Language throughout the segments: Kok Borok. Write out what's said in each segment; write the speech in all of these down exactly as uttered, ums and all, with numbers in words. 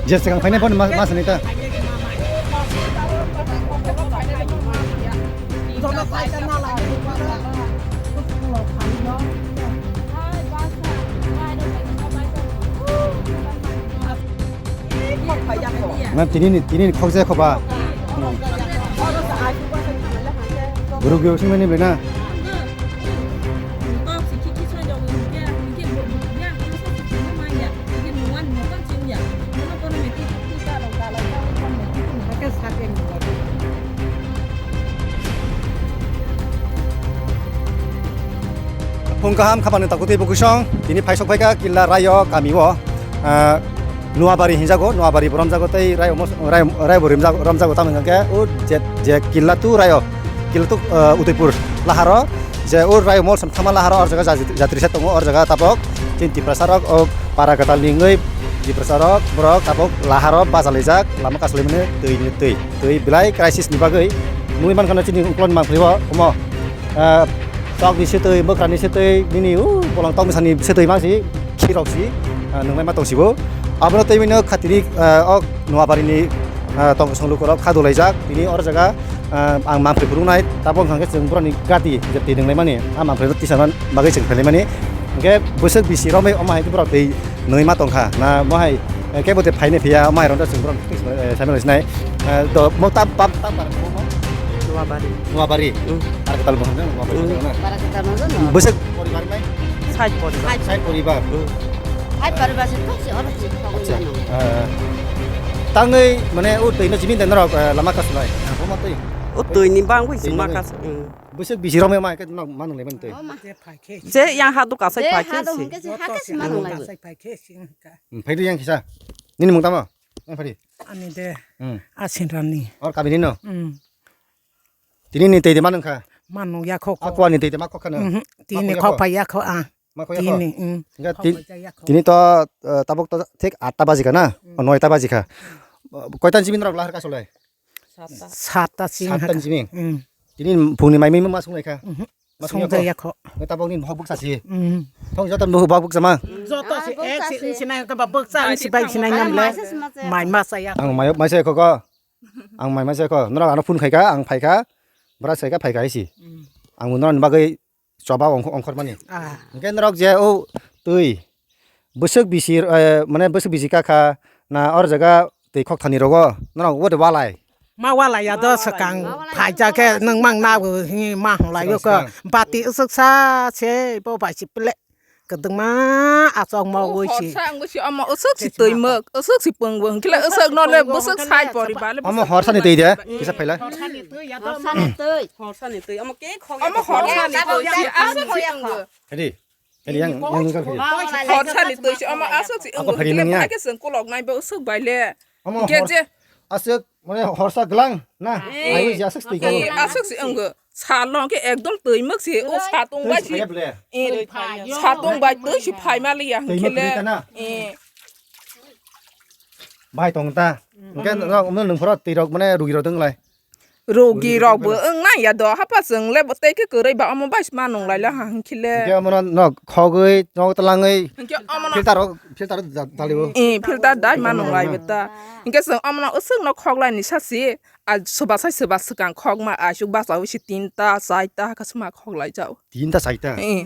Je swkang phainai phone ma, ma sini ta. Na tini ni, tini ni khokjak khoba. Rugwi singmani bena. Phung kaham khapani takuti bukusong, tini phaisok phaika Killa Rayo kami o, ah, Nuabari hinjago, Nuabari bo romjago tei Rayo mos-, Rayo, Rayo bo rimjago, romjago tamni hwnkhe o je, je Killa tu Rayo, Killa tu, ah, Udaipur laharo, je o Rayo mol sam thangma laharo or jaga jatri, jatri se tongo or jaga tabok chini Tiprasa rok o para kwtal ni wngwi Tiprasa rok borok tabok laharo bachalaijak lama kasulaimani twi ni twi, twi belai crisis ni bagwi nugwi mankha chini uklon mangpili o omo. Ah, tokni setwi, bwkrani setwi, nini, uh, bolong tokni sani setwi mangsi, khirok si, ah, nwnglai ma tongsibo. Abono tei bini khatini, ah, ok Noabarini, ah, tong song lukurok kha dolaijak, tini or jaga, ah, ang mangpli phurungnai, tabok hwnkhe chwng borokni gati je twi nwnglai mani, ah, mangpli tisana bagwi chwng phailai mani. Hwnkhe bwswk bisi romwi omo hai borok twi nwi ma tongkha, na mo hai, eh, kebo tei phainai phiya, omo hai rok chwng borok, eh, samil sinai. Eh, do, mo tam, tam, tam, Noabari. Noabari. Hmm. Para kwtal bo hwnjak, Noabari Hmm. hwnjak na? Para kwtal hwnjak, no? Bwswk poribar nai? Sait poribar. Sait poribar. Hmm. Sait poribar se thok se oro se thok Acha. Mano. Eh, tangwi, mane, o twi no jimi den norok, eh, lama kasulai. Bo ma twi. O twi ni bangwi Twi sima bangwi. Kas-, hmm. Bwswk bisi romwi ma khe norok ma nwnglai mani twi. Oh, ma. Je yang ha do kasai Je phai ha khe do si. Hwnkhe se ha khe se ma nwnglai. Kasai phai khe si hwnkha. Hmm, phai do yang kisa. Nini mung tamo? Yang phai di. Ani de. Hmm. Asin rani. Or kabini no? Hmm. Tini ni tei de ma nungkha? Ma nung ya kho kho. Akwa ni tei de ma kho khana? Mhm. Tini Ma kho ya kho kho? Phai ya kho, ah. Ma kho ya kho? Tini, mm. Enggak, Kho ti-, phai ya kho. Tini to, eh, tabok to thik atta baji kha na? Mm. Oh, noita baji kha. Koitan jimi norok lahar kasulai? Satta. Satta sing Satta haka. Jimi? Mm. Tini phungni mai mi ma sunglai kha? Mhm. Ma sung ya kho? Sung ya kho. Tabok ni hok buksa si? Mm. Thong joto ni hok buksa ma? Joto si ek si sinai ka ba buksa si bai sinai nam le. Mai ma sa ya. Ang mai, mai sa ya kho ko? Ang mai masa kho, norok ano phone khaikha, ang phaikha, bwrach khaikha, phaikha hai si. Mm. Ang bo norokni bagwi choba ongkho-, ongkhormani. Ah. Hwnkhe norok je o twi bwswk bisi, eh, mane bwswk bisi kakha na or jaga twi khokthani rogo norok o de walai. Ma walai ya do swkang phaijak khe nwng mang nabo hi ma hwnlai o kho. Swkang, swkang. Bati swksa se bo bai si ple. Kwdwngma achok ma O wi si. Horsa wngwi si omo aswk si twi mwk, aswk si pwng bo, hwnkhe le aswk no le bwswk sai poribar le Omo bwswk horsani twi de, kisa phaila. Horsani twi, ya to Horsani twi. Horsani twi, omo ke khok. Omo horsani twi si aswk si wngwi. Hedi, hedi yang, yang nungkar hedi. Horsani twi si omo aswk si Ako wngwi, phari hwnkhe le nang ya. Bahai khe chwng kolok nai bo aswk bai le. Omo Hwnkhe hor-, je aswk, mane horsa glang, na? Eh. Ai, wi, aswk si twi Eh, kolok. Aswk si wngwi. Salo hwnkhe ekdom twi mwk si, o satung bai si. Twi si phaiya ble. Eh, satung bai twi si phai ma liya Twi hwnkhe mwk le. Kwrwi ta na? Eh. Bai tong ta. Hwnkhe norok omo nwng phoro twi rok mane rugi rok dwng lai. Rugi rok bo wng nang ya do, hapa chwng le bo tei khe kwrwi ba omo bai si ma nung lai la ha hwnkhe le. Hwnkhe omo no nok khogwi, nok twlangwi Hwnkhe omo no filter rok, filter rok da-, daliwo. Eh, filter dai ma nung lai bo ta. Hwnkhe chwng omo no aswk no khok lai ni sa si. A, soba sai soba swkang khokma aswk bachaui se tinta, chaita, hwnkhe suma khoklaijao. Tinta, chaita? Eh.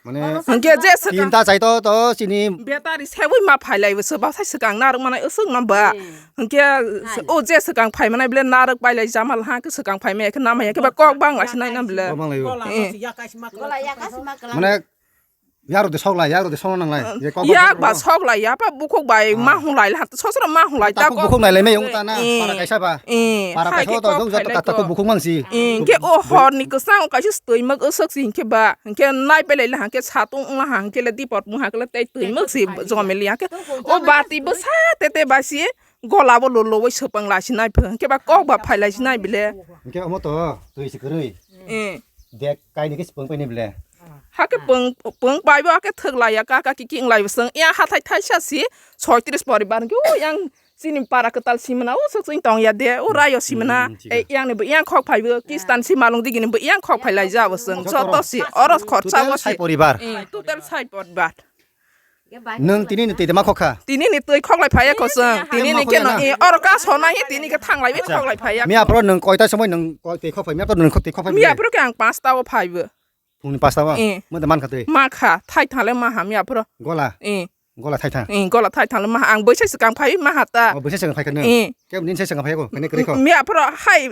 Mane Hwnkhe je swkang tinta, chaita to chini Betari seui ma phailaibo soba sai swkang narwk manai aswk no ba. Eh. Hwnkhe Hai. O je swkang phaimanai bele narwk pailai jamal ha, hwnkhe swkang phaimaya khe namaya khe ba kok bangla se naina bele. Kok banglaibo. Eh. Gola yaka sima kwlwng. Mane Yarok de sok lai, yarok de sok nang lai. Je kok Yak ba sok lai, ya ba bukhuk bai Ah. Ma hung lai, ha, sosro ma hung lai, Takuk ta kok. Bukhuk nai lai, mai yung ta na, Eh, para kaisa ba. Eh, Para hai kaisa ke to, kok jong phai jato lai kata ko to. Bukhuk mang si. Eh, ke o hor ni kwsang o kaisa stoi mak aswk si hingke ba, hingke nai pe lai la hangke satung ong la hangke le dipot mung hangke le tei twi mak si jomel ya ke. O bati bwsa tete ba si. Gola bo lolo bai swpang lai sinai pho, hwnkhe ba kok ba phai lai sinai bile. Hwnkhe omo to twi se kwrwi. Eh. Dek kainwi khe swpang painai bile. Hakhe pwng, pwng paibo hakhe thwk laiya, ka, ka, kiki wng laibo chwng. Yang hathai thaisa si, soitris poribar hwnkhe, o yang chini para kwtal simana, o swk chwng tong ya de, o rayo simana, Hmm, hmm, e, yang ni bo yang khok phaibo, Kistan si malung digi ni bo yang khok phai lai jabo chwng. Joto Joto si, oro khorsa Total bo sai si. poribar. Eh, total sai poribar. Nwng tini ni twi ma khokha? Tini ni twi khok lai phaiya ko chwng. Tini ni Twi ma kheno, khokya na? Eh, oro ka sonai he tini khe thang lai Acha. khok lai phaiya. Miya phoro nwng koita somoi nwng koi twi khok phai? Miya phoro nwng khok twi khok phai Miya phoro khe ang panch ta o phaibo. Phungni pasta o? Eh. Mo da man kha twi? Ma kha, thai thale ma ha miya phoro. Gola? Eh. Gola thai thang? Eh, gola thai thale ma ha. Ang bwsai swkang phai ma ha ta. O, bwsai swkang phai kha nw? Eh. Kebo nini sai swkang phai ko, kene kwrwi kho? Miya phoro hai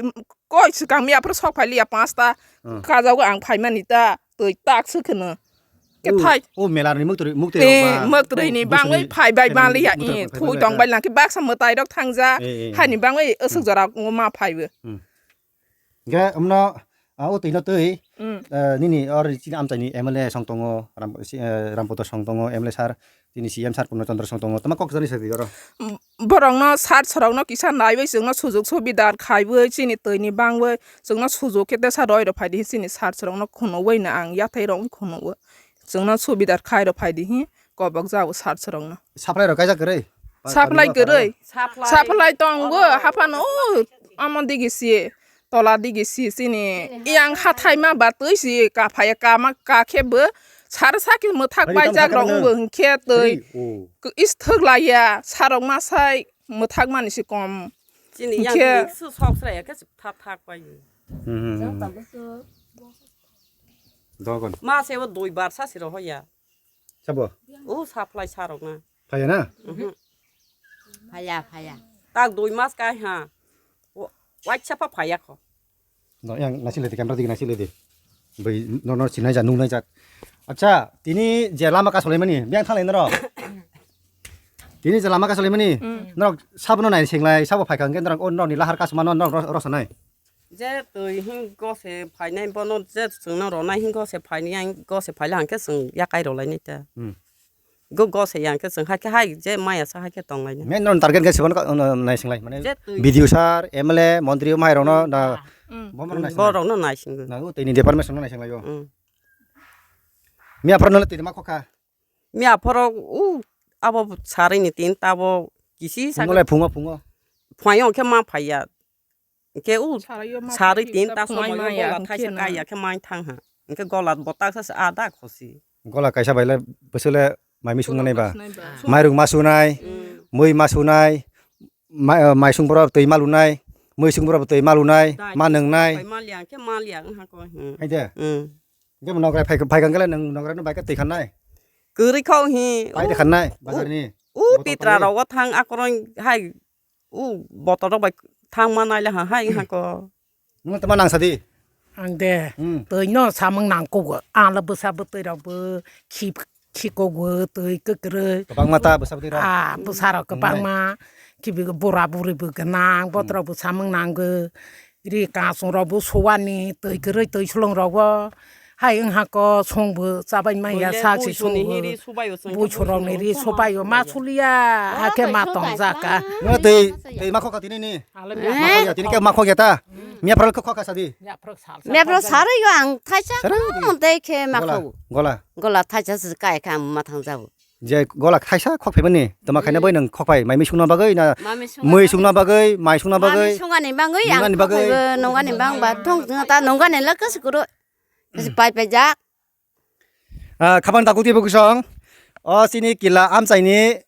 koi swkang miya phoro sok phai liya panch ta. Hmm. Kajago ang phai mani ta. Twi tak se kheno. Ke O, thai. O mela ni muktrwi, muktrwi Eh, rok ba? Muktrwi ni O, bangwi bwswni phai bai thani bang liya. muktrwi Eh, phai thui bai tong ba? bai lang ke baksa mwtai rok thangja. Eh, eh, Hani eh. bangwi aswk Hmm. jora ngo ma phaibo. Hmm. Ge, amno, ah, o twi no twi, Mm. eh, nini or chini amchai ni M L A song tongo, Ram-, si, eh, Rampodo song tongo, M L A sir, chini C M sir Purno Chandra song tongo, tama kok jani sa di oro? Mm, borok no sir sorok no kisa naiwi chwng no sujuk subidar khaiwi chini twi ni bangwi chwng no sujuk khe tesa roi rw phai di chini sir sorok no khunui no ang yathai rok khunui chwng no subidar khai rw phai di hi kobok jago sir sorok no. Supply rok kaijak kwrwi? Supply Pablo kwrwi. Supply. Supply tongo, Oro. Haphano, o, amo digi si, tola digi si, sini, yang hathai ma ba twi si, ka phai, ka ma, ka khe bo, sar sa khe mwthak Hari paijak tamo rok khe wngbo hwnkhe twi, Twi, o. Is thwk laiya, sarok ma sai mwthak mani si kom. Chini yang Hwnkhe twi su sok sraya khe thak thak pai. Hmm, hmm, hmm. Dogon. Ma se o dui bar sa si rohoya. Sabo? O supply sarok na. Phaiya na? Mhm. Phaiya, phaiya. Tak dui mas kai ha. O, waisa pha phaiya kho. No, yang nasi lede, camera digi nasi lede. Bai, no, no, sinai ja, nung nai ja. Acha, tini je lama kasolai mani, biang thalai naro. Tini je lama kasolai mani, Mm. naro sabo no nai singlai, sabo phaikha hwnkhe naro, o naro ni lahar kasma no, naro ro-, rosanai. Je twi hin gose phainai bono je chwngno ronai hin gose phainai ang gose phaila hwnkhe chwng yakai rolainai ta. Hmm. Go gose yang khe chwng hai khe hai je maya sa hai khe tonglainai. Main non target khe sibon ka, ono, naisinglai mane Je twi. B D O sir, M L A, montri o mai rokno da Hmm. bomrok naisinglai. Borokno naisingo. Na o twi ni department no naisinglai o. Hmm. Miya phoro no twi ma khokha. Miya phoro u abo sarini tin tabo kisi sa Phungo lai phungo phungo. Phaio khe ma phaiya. Hwnkhe u Sarwi o ma sarwi phai tin khe ta phunai somoio maya, gola hwnkhe thaisa na. Kaiya khe mai thang ha. Hwnkhe gola botak sa se ada khosi. Gola kaisa bai le bwswk le mai mwi sung Gola nai ba? Masnai ba. Mairung ma sunai, Mm. mwi ma sunai, ma-, eh, mai sung borok twi ma lunai, mwi sung borok twi ma lunai, Dai. Ma nwngnai. Bai ma liya khe ma liya wng ha ko, hmm. Hai de? Mm. Hwnkhe bo nograi phai, phai kha hwnkhe le nwng nograi no bai khe twi kha nai? Kwrwi kho hi. Pai de kha nai, U, bazar ni? U Botok pitra pai. Rogo thang akorong hai U botorok bai thangma naile ha hai wngkha ko. Nwng tama nang sadi? Ang de, Hmm. Twi no samung nang kugo. Ang le bwsa bwtwi rok bo khi, khi kugo twi kwkrwi. Kwbangma ta bwsa bwtwi rok. Ah, bwsa rok Wngnai. Kwbangma. Khibi bura buri bo gwnang, Hmm. Botorok bo samung nango. Ri kasung rok bo suwani, twi kwrwi twi sulung rok bo. Hai wngha ko songbo chabai manya Boile sak si buisuni songbo. Hiri subaio chwng khe Buisurokni buisuni ri no subaio ma suliya, hakhe ma tongjak ka. Nwng twi, twi ma khokha tini ni? Eh? Ma khokya, tini khe ma khokya ta? Miya phoro khe khokha sadi? Miya phoro sarwi yo ang thaisa Sarwi? Khno tei khe ma Gola, khok. Gola. Gola thaisa se kai kha ang ma thang jabo. Je gola thaisa khok phaimani, tama khaina bai nwng khok phai, mai mui sungna bagwi na, Mami sungna mui bagwi. Sungna bagwi, mai sungna bagwi, Mami sungani bagwi ang nungani khok bagwi. Phaibo, nungani bang ba thong ta nungani la kasi kuro. Kasi pai pai jak. Ah, khabang takhuk twibo kosong. O chini kila amchaini,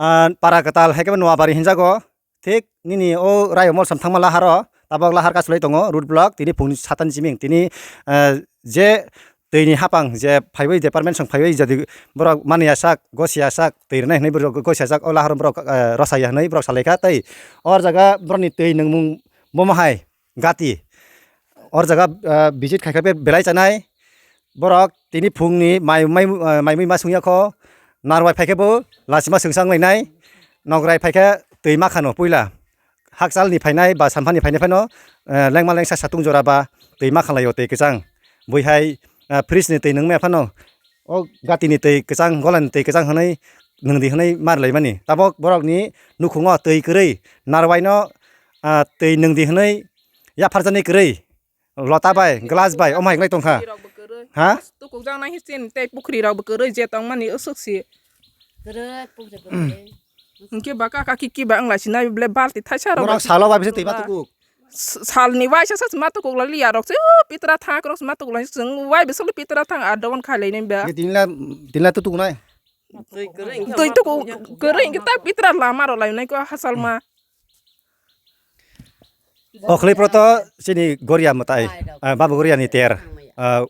ah, para kwtal hai khe bo Noabari hinjago. Thik nini o rayo molsam thangma laharo, tabok lahar kasulai tongo, road block, tini phungni satani chiming, tini, ah, je twini hapang je phaiwi department song phaiwi jadi borok mani asak, gosi asak, twi rwnai hinwi borok gosi asak, o laharo borok, ah, rwsaya hinwi borok salaikha tei o jaga borokni twi nungmung bomo hai. Gati. Or jaga, ah, visit khaikha be-, belai chanai. Borok tini phungni mai, mai, ah, mai mui ma sungya kho. Narwai phaikhe bo lachima sungsang lainai. Nograi phaikhe twi ma khano puila. Hakchalni phainai ba samphani phainai phano, eh, lengma lengsa satung jora ba twi ma khanlaio twi kwchang. Buihai, ah, fridge ni twi nungmaya phano. O gati ni twi kwchang, gola ni twi kwchang hwnwi nwng di hwnwi ma rwlai mani. Tabok borok ni nukhungo twi kwrwi narwai no, ah, twi nwng di hwnwi yapharjani kwrwi lota bai, glass bai, omo hai wngwi tongkha. Ha? Tukuk jak nai hi chini tei pukhri rok bo kwrwi je tong mani usuk si. Kwrwi pukhri kwrwi. Hwnkhe ba kaka kiki ba wng lai si nai bole balti thaisa rok Borok bai salo ba bisi twi ba tukuk. S-, salni waisa sa sima tukuk lai liya rok se, o, pitra thang rok sima tukuk lai chwng wai bisalo pitra thang ar dogon khai lai nai ba. Ye tinla, tinla tu tukuk nai. Twi kwrwi hwnkhe Twi tukuk kwrwi hwnkhe ta pitra lama rok lai nai ko hasalma. Okhli proto chini Goria mwtai, ah, Babu Goria ni ter, ah,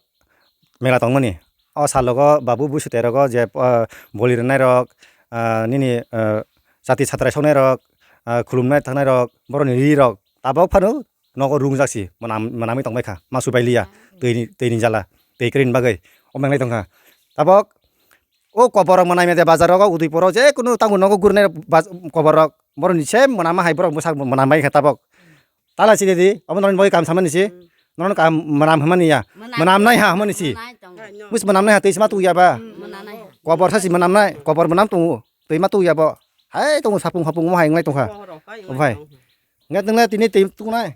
mela tongmani. O salogo babu busu terogo je, ah, boli rwnairok, ah, nini, ah, chati satrai soknairok, ah, khulumnai thangnairok, borokni rirok tabok phano nogo rungjak si mwnam-, mwnamwi tongbaikha, ma subai liya, twi ni, twi ni jala, twi kwrwini bagwi, o menglai tongkha. Tabok o koborok mwnai mede bazarogo, Udaipuro je kunu tango nogo gurnai baz-, koborok, borokni se mwnama hai borok bwsak mwnam bai kha tabok. Tala si dedi, omo norokni bagwi kaham samani si. Hmm. Norokno kaham mwnam hwnmani ya. Mwnam. Mwnam nai ha hwnmani si. Mwnam nai tongo. Bus mwnam nai ha twi sima tu ya ba. Hmm, mwnam nai ha. Kobor sa si mwnam nai, kobor mwnam tongo. Twi ma tu ya bo. Hai tongo sapung hapung mo hai ngai tongkha. Bohrok hai Ophai. Ngai tongkha. Ngat nang tini twi tu nai.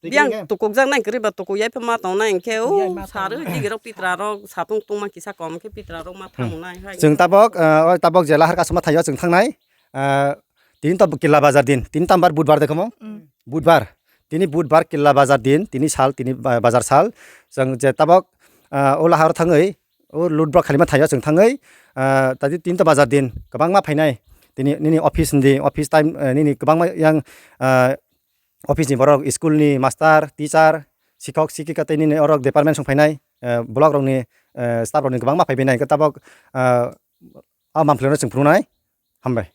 Twi Biang khe. Tukuk jak nai kwrwi ba tukuk yai pha ma tong nai hwnkhe o Yai ma tong saru nai. Jigi rok pitra rok sapung tungma kisa kom khe pitra rok ma Hmm. Thang nai hai. Chwng tabok, eh, o tabok je lahar kasuma thaio chwng thangnai. Eh, tini to killa bazar din, tini tambar budbar de khomo. Hmm. Budbar. Tini budbar killa bazar din, tini sal, tini ba-, bazar sal. Chwng je tabok, ah, o lahar thangwi, o lutbrak khalima thaio chwng thangwi, ah, tadi tini to bazar din, kwbangma phainai. Tini nini office ni, office time, eh, nini kwbangma yang, ah, office ni borok, school ni master, teacher, sikhok, sikhika tei nini orok department song phainai, eh, block rokni, eh, staff rokni kwbangma phaibainai. Tabok, ah, o mamkhwlwino chwng phunuknai. Hambai.